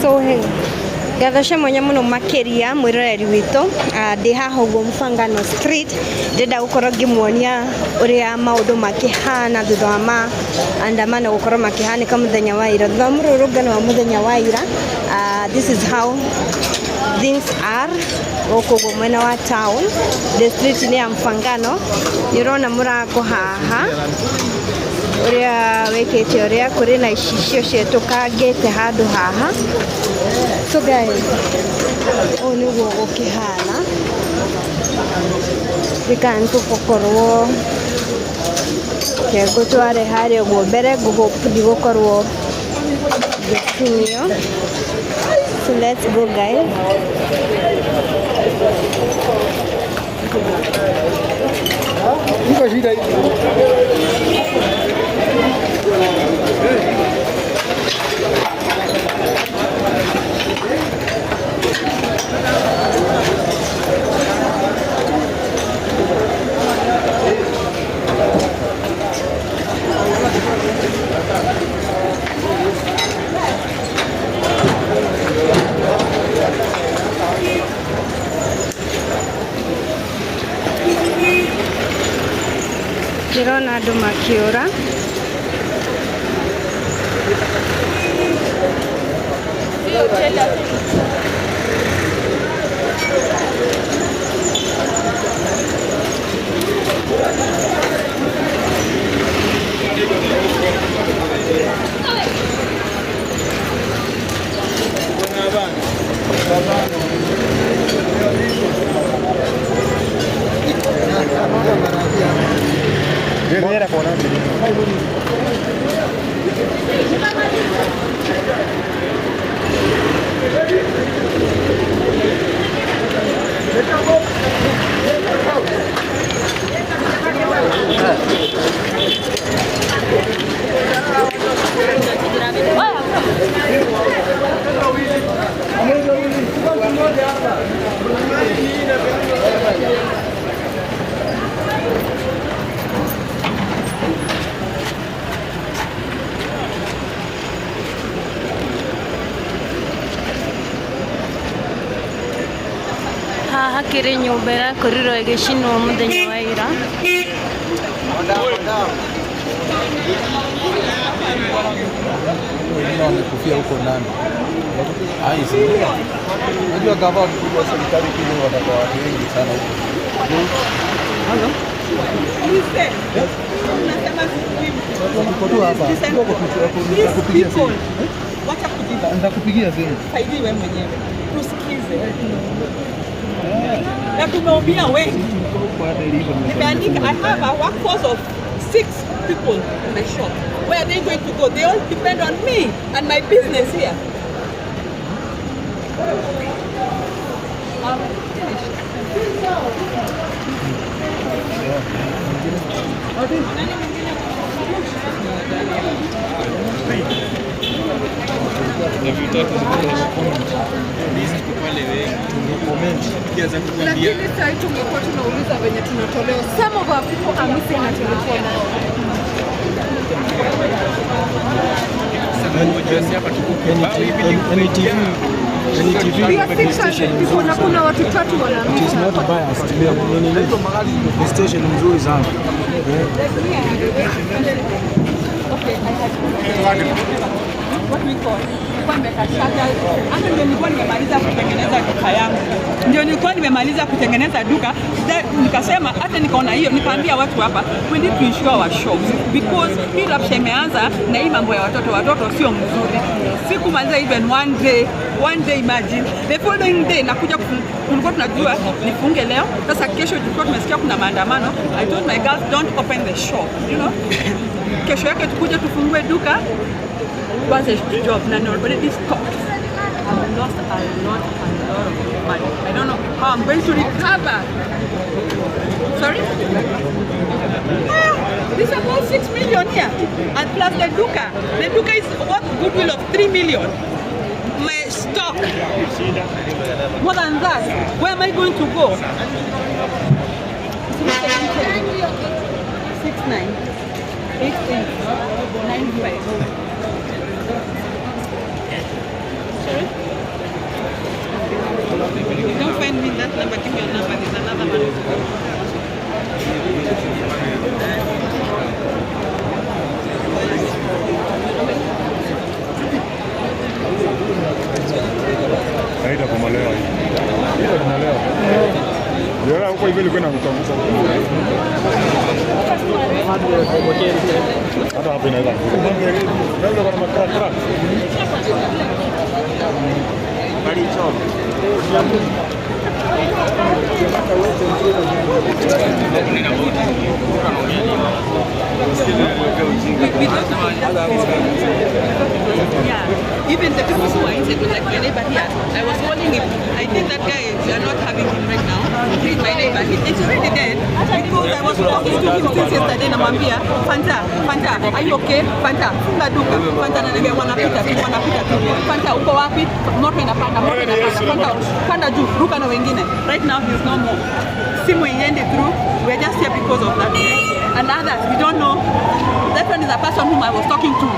So ngatho cia mwanya muno makiria mwiroreri witu. Ndi haha uguo Mfangano Street, ndĩrenda gũkorwo ngĩmuonia ũrĩa maũndũ makĩhana thutha wa maandamano gũkorwo makĩhanĩka mũthenya wa ira, thutha wa mũrũrũngano wa mũthenya wa ira. This is how things are gũkũ ũguo mwena wa town. The street nĩ ya Mfangano. Nĩ ũrona mũrango haha ũrĩa wĩkĩte, ũrĩa kũrĩ na icicio ciĩtũkangĩte handũ haha. So guys, ũũ nĩguo gũkĩhana. Ndikana nĩtũgũkorwo ngũtware harĩa ũguo mbere, ndigũkorwo ngĩtinio. So let's go, guys. Iko shida hii. Ndĩrona andũ makĩũra. Haha hakĩrĩ nyũmba ĩrakorirwo ĩgĩcinwo mũthenya wa ira. Wengine wamekufia huko ndani. Ai, si. Unajua gava wakikuja, serikali kile, watakuwa watu wengi sana huko. Tuko tu hapa. Kidogo tu, nitakupigia simu. Wacha kujibu. Nitakupigia simu. Saidii wewe mwenyewe. Tusikize. Na tumeumia wengi. Nimeandika, I have a workforce of six people in my shop. Where are they going to go? They all depend on me and my business here. I'm finished. Lakini sasa tungekuwa tunauliza venye tunatolewa. Some of our people are missing na tulikuwa nao. NTV, NTV. We are 600 people na kuna watu tatu wana It is not biased. Ni station mzuri sana. Okay, I had what we call, nilikuwa nimeweka shutters. Hata ndio nilikuwa nimemaliza kutengeneza duka yangu, ndio nilikuwa nimemaliza kutengeneza duka. Then nikasema, hata nikaona hiyo, nikaambia watu hapa, we need to insure our shops because hii rapsha imeanza na hii mambo ya watoto watoto sio mzuri. Sikumaliza even one day, one day, imagine the following day nakuja tulikuwa tunajua nifunge leo. Sasa kesho tulikuwa tumesikia kuna maandamano. I told my girls, "Don't open the shop." Kesho yake tukuja tufungue duka, tuanze job na ni already stopped. I've lost a lot of money. I don't know how I'm going to recover. Sorry? Ah, this is about 6 million here. And plus the duka. The duka is worth goodwill of 3 million. My stock. More than that. Where am I going to go? 69 88 95. Sorry? Hivyo ilikuwa inakupangusa. Hata hapo inaweza. Unaweza kwa crack crack. Yeah, even the people who are inside, like my neighbor here, I was calling him. I think that guy, we are not having him right now. He's my neighbor. He's already dead because I was talking to him since yesterday. Namwambia, Fanta, Fanta, are you okay? Fanta, funga duka. Fanta ananiambia wanapita tu, wanapita tu. Fanta, uko wapi? Moto inapanda, moto inapanda. Fanta, panda juu, ruka na wengine. Right now he's no more. Simu iendi through. We're just here because of that guy. And others, we don't know. That one is a person whom I was talking to.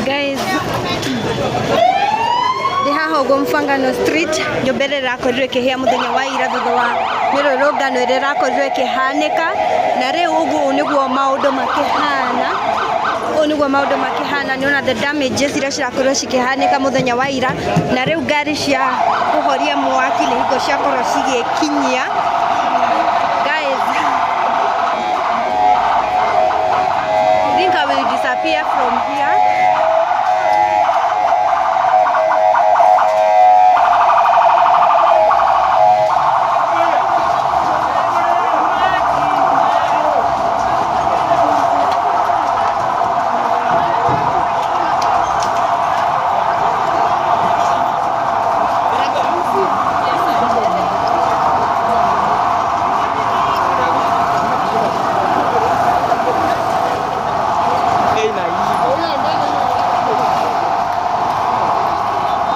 Guys, ndĩ haha ũguo Mfangano Street, nyũmba ĩrĩa ĩrakorirwo ĩkĩhĩa mũthenya wa ira thutha wa mĩrũrũngano ĩrĩa ĩrakorirwo ĩkĩhanĩka, na rĩu ũguo nĩguo maũndũ makĩhana, ũũ nĩguo maũndũ makĩhana. Nĩona the damages iria cirakorirwo cikĩhanĩka mũthenya wa ira, na rĩu ngari cia kũhoria mwaki nĩ hingo ciakorwo cigĩkinyia. Guys, I think I will disappear from here.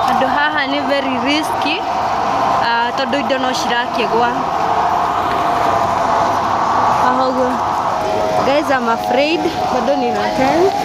Handũ haha nĩ very risky, tondũ indo no cirakĩgwa haha ũguo. Guys, I'm afraid bado nina tense.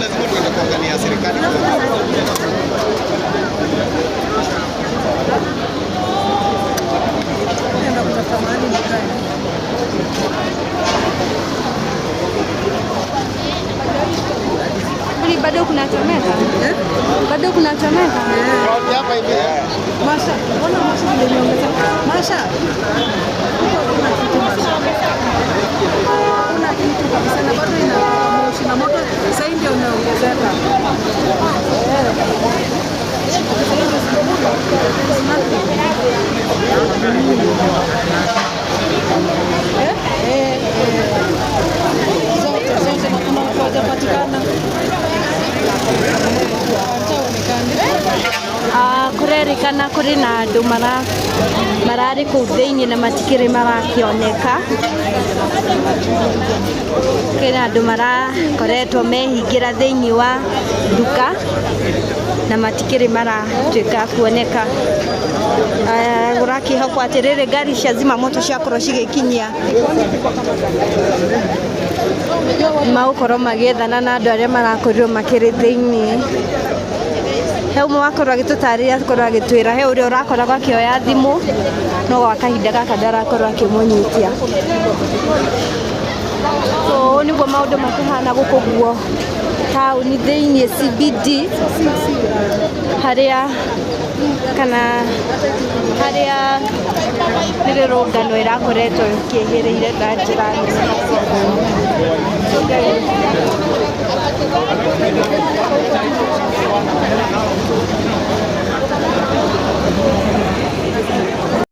Lazima tuende kuangalia serikali. Kwani bado kunachomeka? Bado kunachomeka? Masha, mbona Masha vile imeongezeka? Masha, huko hakuna kitu Masha. Hakuna kitu kabisa na bado inatoka moshi na moto sasa ndio unaongezeka. Sasa ndio there's nothing. Zote zote na kuna watu hawajapatikana. Hawajaonekana. Kũrerĩkana kũrĩ na andũ mararĩ kũu thĩinĩ na matikĩrĩ marakĩoneka. Kwĩna andũ marakoretwo mehingĩra thĩinĩ wa nduka na matikĩrĩ maratuĩka kuoneka. Kũrakĩhokwo atĩrĩrĩ ngari cia zima moto ciakorwo cigĩkinyia magũkorwo magĩethana na andũ arĩa marakorirwo makĩrĩ thĩinĩ. He ũmwe wakorwo agĩtũtarĩria akorwo agĩtwĩra he ũrĩa ũrakoragwo akĩoya thimũ No gwa kahinda gaka ndarakorwo akĩmũnyitia. So ũũ nĩguo maũndũ makĩhana gũkũ guo taũni thĩiniĩ CBD, harĩa kana harĩa mĩrũrũngano ĩrakoretwo ĩkĩhĩrĩire na njĩra nene. So guys,